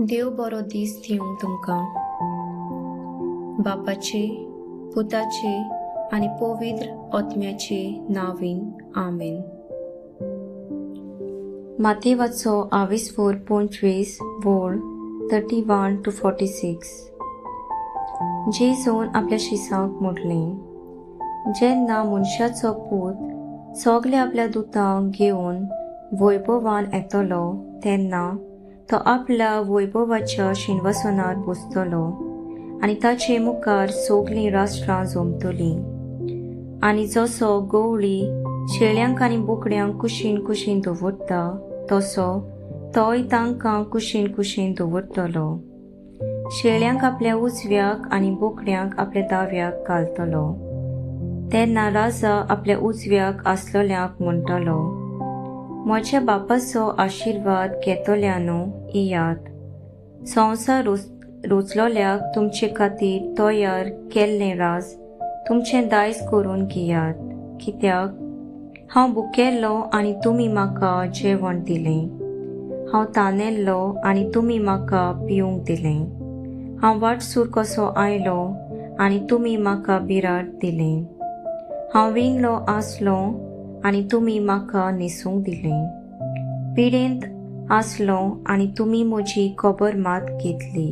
देव बरो दीस दिवं तुमकां. बापाचे, पुताचे आनी पवित्र आत्म्याचे नांवान आमेन. मातेवाचो आविस्फोर 25 वोळ 31 to 46. जेजून आपल्या शिसांक म्हटलें, जेन्ना मनशाचो पूत सगल्या आपल्या दुतांक घेवन वैभवान येतलो तेन्ना तो आपल्या वैभवाच्या शिंवासनार बसतलो आनी ताचे मुखार सगलीं राष्ट्रां जमतलीं. आनी जसो गवळी शेळ्यांक आनी बोकड्यांक कुशीन कुशीन दवरता तसो तोय तांकां कुशीन कुशीन दवरतलो. शेळ्यांक आपल्या उजव्याक आनी बोकड्यांक आपल्या दाव्याक घालतलो. तेन्ना राजा आपल्या उजव्याक आसलोल्यांक म्हणटलो, म्हज्या बापाचो आशिर्वाद घेतल्यानो येयात, संवसार रोचलोल्याक तुमचे खातीर तयार केल्लें राज तुमचें दायज करून घेयात. कित्याक हांव भुकेल्लो आनी तुमी म्हाका जेवण दिलें, हांव तानेल्लो आनी तुमी म्हाका पिवंक दिलें, हांव वाटसूर कसो आयलो आनी तुमी म्हाका बिराड दिलें, हांव विंगलो आसलो आनी तुमी म्हाका न्हेसूंक दिलें, पिडेंत आसलो आनी तुमी म्हजी खबर मात घेतली,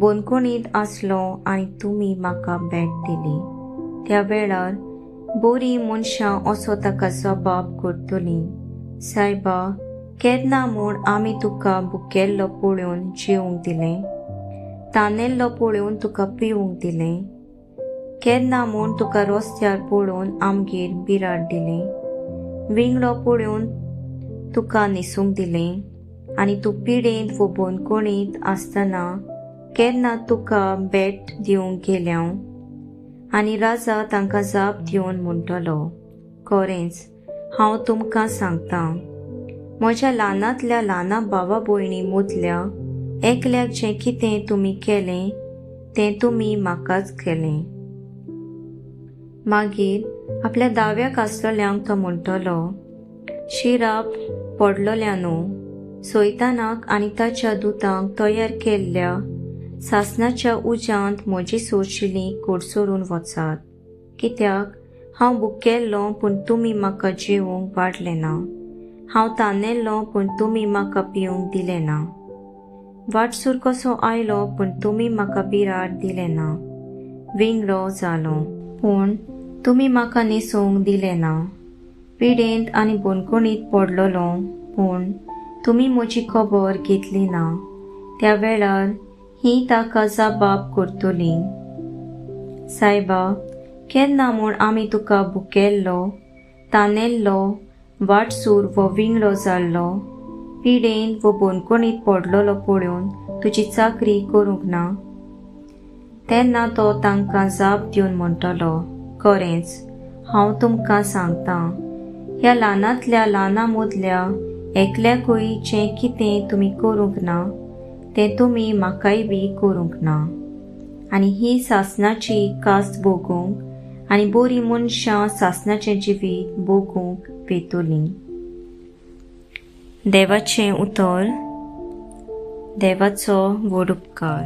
बंदखणींत आसलो आनी तुमी म्हाका भेट दिली. त्या वेळार बरीं मनशां असो ताका जबाब करतलीं, सायबा, केन्ना म्हूण आमी तुका भुकेल्लो पळोवन जेवंक दिलें, तानेल्लो पळोवन तुका पिवंक दिलें, केन्ना म्हूण तुका रस्त्यार पळोवन आमगेर बिराड दिलें, विंगडो पळोवन तुका न्हेसूंक दिलें, आनी तूं पिडेंत वो बंदखणींत आसतना केन्ना तुका भेट दिवंक गेल्या? आनी राजा तांकां जाप दिवन म्हणटलो, खरेंच हांव तुमकां सांगतां, म्हज्या ल्हानांतल्या ल्हाना भावा भयणी मदल्या एकल्याक जें कितें तुमी केलें तें तुमी म्हाकाच केलें. मागीर आपल्या दाव्याक आसलोल्यांक तो म्हणटलो, शिराप पडलोल्यानो, सैतानाक आनी ताच्या दुतांक तयार केल्ल्या सासणाच्या उज्यांत म्हजी सोशिलीं कोडसरून वचात. कित्याक हांव भुकेल्लो पूण तुमी म्हाका जेवंक वाडलें ना, हांव तानेल्लो पूण तुमी म्हाका पिवंक दिलें ना, वाटसूर कसो आयलो पूण तुमी म्हाका बिराड दिलें ना, विंगडो जालो पूण तुमी म्हाका न्हेसूंक दिलें ना, पिडेंत आनी बंदखणींत पडलोलो पूण तुमी म्हजी खबर घेतली ना. त्या वेळार ही ताका जबाब करतली, सायबा, केन्ना म्हूण आमी तुका भुकेल्लो, तानेल्लो, वाटसूर वो विंगडो जाल्लो, पिडेन वो बंदखणींत पडलोलो पळोवन तुजी चाकरी करूंक ना? तेन्ना तो तांकां जाप दिवन म्हणटलो, खरेंच हांव तुमकां सांगतां, ह्या ल्हानांतल्या ल्हाना मदल्या एकल्याकूय जें कितें तुमी करूंक ना तें तुमी म्हाकाय बी करूंक ना. आनी ही सासणाची कास्त भोगूंक आनी बरीं मनशां सासणाचें जिवीत भोगूंक पेतलीं. देवाचें उतर. देवाचो व्हड उपकार.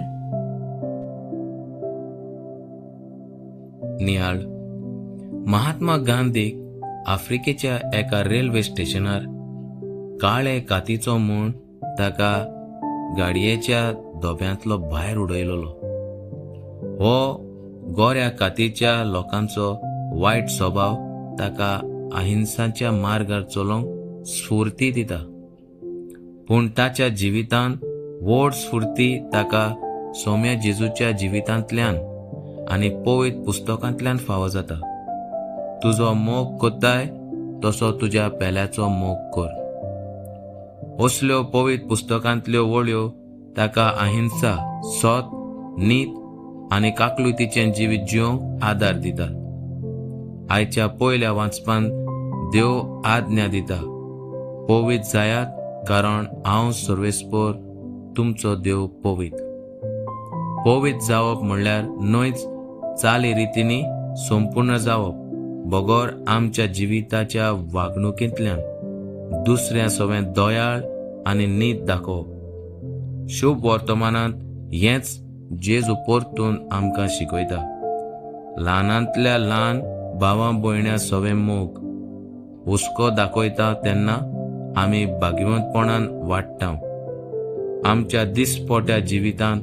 नियाळ. महात्मा गांधीक आफ्रिकेच्या एका रेल्वे स्टेशनार काळे कातीचो म्हूण ताका गाडयेच्या धोब्यांतलो भायर उडयलोलो. हो गोऱ्या कातीच्या लोकांचो वायट स्वभाव ताका अहिंसाच्या मार्गार चलोवंक स्फूर्ती दिता, पूण ताच्या जिवितांत व्हड स्फूर्ती ताका सोम्या जेजूच्या जिवितांतल्यान आनी पवित्र पुस्तकांतल्यान फावो जाता. तुजो मोग कोत्ताय तसो तुज्या पेल्याचो मोग कर. असल्यो पवित्र पुस्तकांतल्यो वळ्यो ताका अहिंसा, सत, नीत आनी काकलुतीचें जिवीत जिवंक आदार दितात. आयच्या पयल्या वाचपान देव आज्ञा दिता, पवित्र जायात कारण हांव सर्वेस्पर तुमचो देव पवित्र. पवित्र जावप म्हणल्यार न्हयच चाली रितींनी संपूर्ण जावप, बगर आमच्या जिविताच्या वागणुकेंतल्यान दुसऱ्या सवें दयाळ आनी नीत दाखोवप. शुभ वर्तमानांत हेंच जेजू परतून आमकां शिकयता. ल्हानांतल्या ल्हान भावां भयण्यां सवे मोग हुस्को दाखयता तेन्ना आमी भाग्यवंतपणान वाडटा. आमच्या दिसपोट्या जिवितांत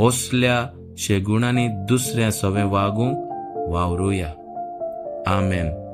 असल्या शेगुणांनी दुसऱ्या सवे वागूंक वावरुया. आमेन.